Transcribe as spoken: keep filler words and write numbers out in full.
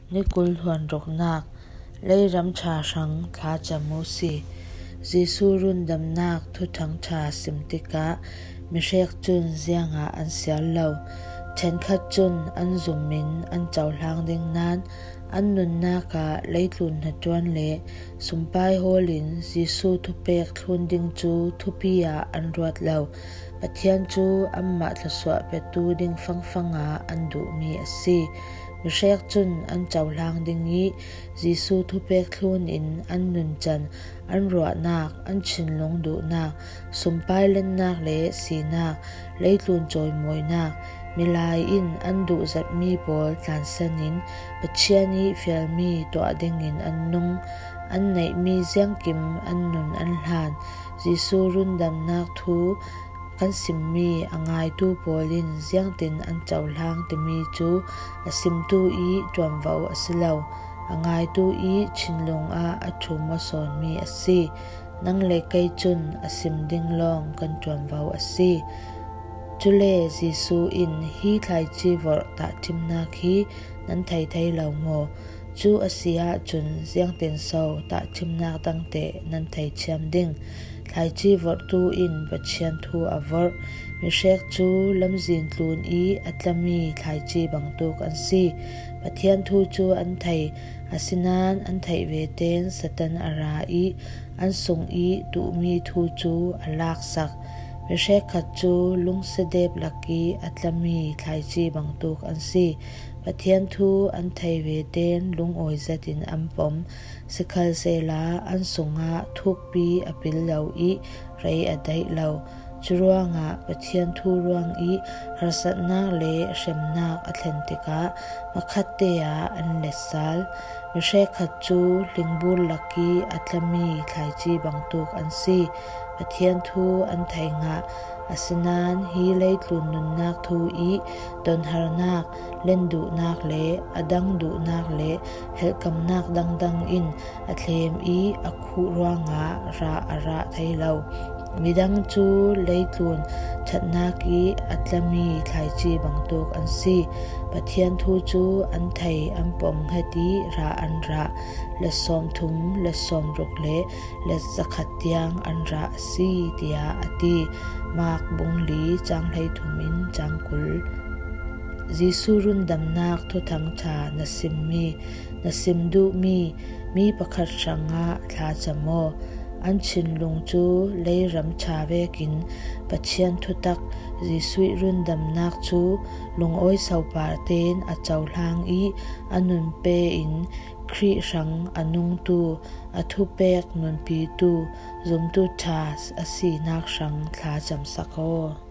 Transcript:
Nikul hluan ruknak. Leiram ṭha hrang thlacam u sih. Jesu rundamnak thuthang ṭha sim tikah mihrek cun ziangah an sial lo. Ṭhenkhat cun an zum in an cohlang ding nain an nunnak ah leitlun hnaṭuan le sumpai hawl in Jesu thupek thlun ding cu thupi ah an ruat lo. Pathian cu anmah thluasuah petu ding fangfang ah an duhmi a si. Mihrek cun an cohlang ding i Jesu thupek thlun in an nuncan, an ruahnak, an thinlung duhnak, sumpai lennak le sinak, leitlun cawimawinak, milai in an duhzatmi pawl tlansan in Pathian i fialmi tuah dingin an nung. An neihmi ziangkim an nun an hlan. Jesu rundamnak thu kan simmi a ngaitu pawl in ziangtin an cohlang timi cu a simtu i ṭuanvo a si lo, a ngaitu i thinlung ah a ṭhum aw sawnmi a si. Nang le kei cun a sim ding lawng kan ṭuanvo a si. Cule Jesu in, "Hi thlaici vorh tahṭhimnak hi nan thei thei lo maw? Cu a si ahcun ziangtin so tahṭhimnak dangte nan thei thiam ding? Thlaici vorhtu in Pathian thu a vorh. Mihrek cu lamzin tlun i a tlami thlaici bangtuk an si. Pathian thu cu an thei, asinain an theih ve tein Satan a ra i an sung i tuhmi thu cu a laksak. Mihrek khat cu lungsedep lak i a tlami thlaici bangtuk an si. Pathian thu an thei ve tein lungawi zetin an pom. Sikhalsehla an sungah thukpi a pil lo i rei a daih lo. Curuangah Pathian thu ruang i harsatnak le hremnak a thlen tikah hmakhatte ah an letsal. Mihrek khat cu hlingbul lak i a tlami thlaici bangtuk an si. Pathian thu an thei ngah, asinain hi leitlun nunnak thu i donharnak, len duhnak le a dang duhnak le helhkamnak dangdang in a thlem i a khuh ruangah rah a rah thei lo. Midang cu leitlun ṭhatnak i a tlami thlaici bangtuk an si. Pathian thu cu an thei, an pom hngat i rah an rah. Let sawmthum, let sawmruk le let zakhat tiang an rah a si," tiah a ti. Mark bung li cang hleithum in cang kul. Jesu rundamnak thuthang ṭha na simmi, na sim duhmi mi pakhat hrangah thlacam aw. An thinlung cu leiram ṭha vekin Pathian thutak Jesuh rundamnak cu lungawi sopar tein a cohlang i a nun pe in Khrih hrang a nungtu, a thupek nunpitu, zumtu ṭha a sinak hrang thlacam sak aw.